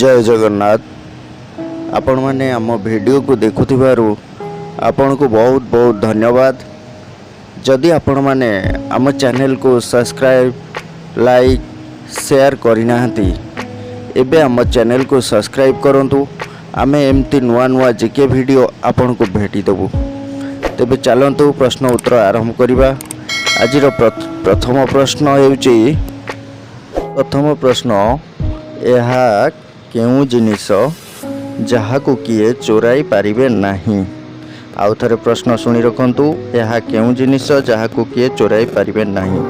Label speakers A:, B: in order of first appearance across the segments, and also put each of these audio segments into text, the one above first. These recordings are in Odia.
A: ଜୟ ଜଗନ୍ନାଥ। ଆପଣମାନେ ଆମ ଭିଡ଼ିଓକୁ ଦେଖୁଥିବାରୁ ଆପଣଙ୍କୁ ବହୁତ ବହୁତ ଧନ୍ୟବାଦ। ଯଦି ଆପଣମାନେ ଆମ ଚ୍ୟାନେଲକୁ ସବସ୍କ୍ରାଇବ୍, ଲାଇକ୍, ସେୟାର କରିନାହାନ୍ତି, ଏବେ ଆମ ଚ୍ୟାନେଲକୁ ସବସ୍କ୍ରାଇବ୍ କରନ୍ତୁ। ଆମେ ଏମିତି ନୂଆ ନୂଆ ଜିକେ ଭିଡ଼ିଓ ଆପଣଙ୍କୁ ଭେଟି ଦେବୁ। ତେବେ ଚାଲନ୍ତୁ, ପ୍ରଶ୍ନ ଉତ୍ତର ଆରମ୍ଭ କରିବା। ଆଜିର ପ୍ରଥମ ପ୍ରଶ୍ନ ହେଉଛି, ପ୍ରଥମ ପ୍ରଶ୍ନ, ଏହା କେଉଁ ଜିନିଷ ଯାହାକୁ କିଏ ଚୋରାଇ ପାରିବେ ନାହିଁ? ଆଉ ଥରେ ପ୍ରଶ୍ନ ଶୁଣି ରଖନ୍ତୁ। ଏହା କେଉଁ ଜିନିଷ ଯାହାକୁ କିଏ ଚୋରାଇ ପାରିବେ ନାହିଁ?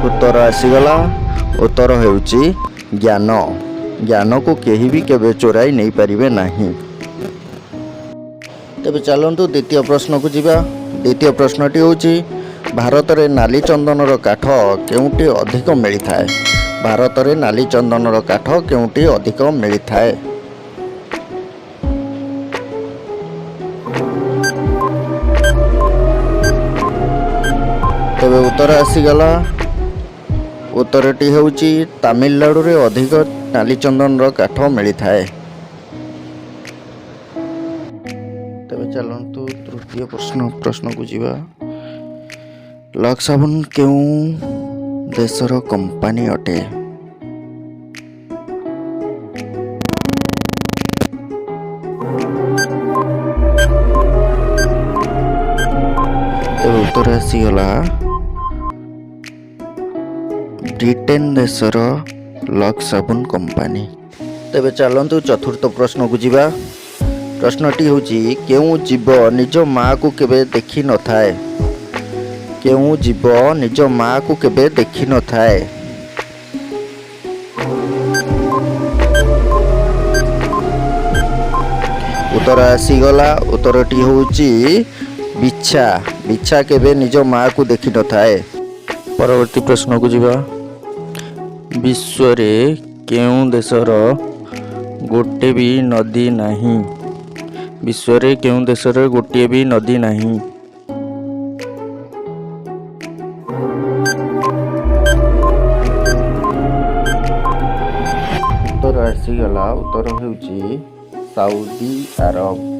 A: ଉତ୍ତର ଆସିଗଲା। ଉତ୍ତର ହେଉଛି ଜ୍ଞାନ। ଜ୍ଞାନକୁ କେହି ବି କେବେ ଚୋରାଇ ନେଇପାରିବେ ନାହିଁ। ତେବେ ଚାଲନ୍ତୁ, ଦ୍ୱିତୀୟ ପ୍ରଶ୍ନକୁ ଯିବା। ଦ୍ୱିତୀୟ ପ୍ରଶ୍ନଟି ହେଉଛି, ଭାରତରେ ନାଲି ଚନ୍ଦନର କାଠ କେଉଁଠି ଅଧିକ ମିଳିଥାଏ? ଭାରତରେ ନାଲି ଚନ୍ଦନର କାଠ କେଉଁଠି ଅଧିକ ମିଳିଥାଏ? ତେବେ ଉତ୍ତର ଆସିଗଲା। ଉତ୍ତରଟି ହେଉଛି ତାମିଲନାଡ଼ୁରେ ଅଧିକ ନାଲି ଚନ୍ଦନର କାଠ ମିଳିଥାଏ। ତେବେ ଚାଲନ୍ତୁ, ତୃତୀୟ ପ୍ରଶ୍ନକୁ ଯିବା। ଲକ୍ସ ସାବୁନ କେଉଁ ଦେଶର କମ୍ପାନୀ ଅଟେ? ତେବେ ଉତ୍ତର ଆସିଗଲା, ବ୍ରିଟେନ ଦେଶର ଲକ୍ସ ସାବୁନ କମ୍ପାନୀ। ତେବେ ଚାଲନ୍ତୁ, ଚତୁର୍ଥ ପ୍ରଶ୍ନକୁ ଯିବା। ପ୍ରଶ୍ନଟି ହେଉଛି, କେଉଁ ଜୀବ ନିଜ ମାଆକୁ କେବେ ଦେଖିନଥାଏ? କେଉଁ ଜୀବ ନିଜ ମାଆକୁ କେବେ ଦେଖିନଥାଏ? ଉତ୍ତର ଆସିଗଲା। ଉତ୍ତରଟି ହେଉଛି ବିଛା। ବିଛା କେବେ ନିଜ ମାଆକୁ ଦେଖିନଥାଏ। ପରବର୍ତ୍ତୀ ପ୍ରଶ୍ନକୁ ଯିବା। ବିଶ୍ୱରେ କେଉଁ ଦେଶର ଗୋଟେ ବି ନଦୀ ନାହିଁ? ବିଶ୍ୱରେ କେଉଁ ଦେଶରେ ଗୋଟିଏ ବି ନଦୀ ନାହିଁ? ଉତ୍ତର ଆସିଗଲା। ଉତ୍ତର ହେଉଛି ସାଉଦି ଆରବ।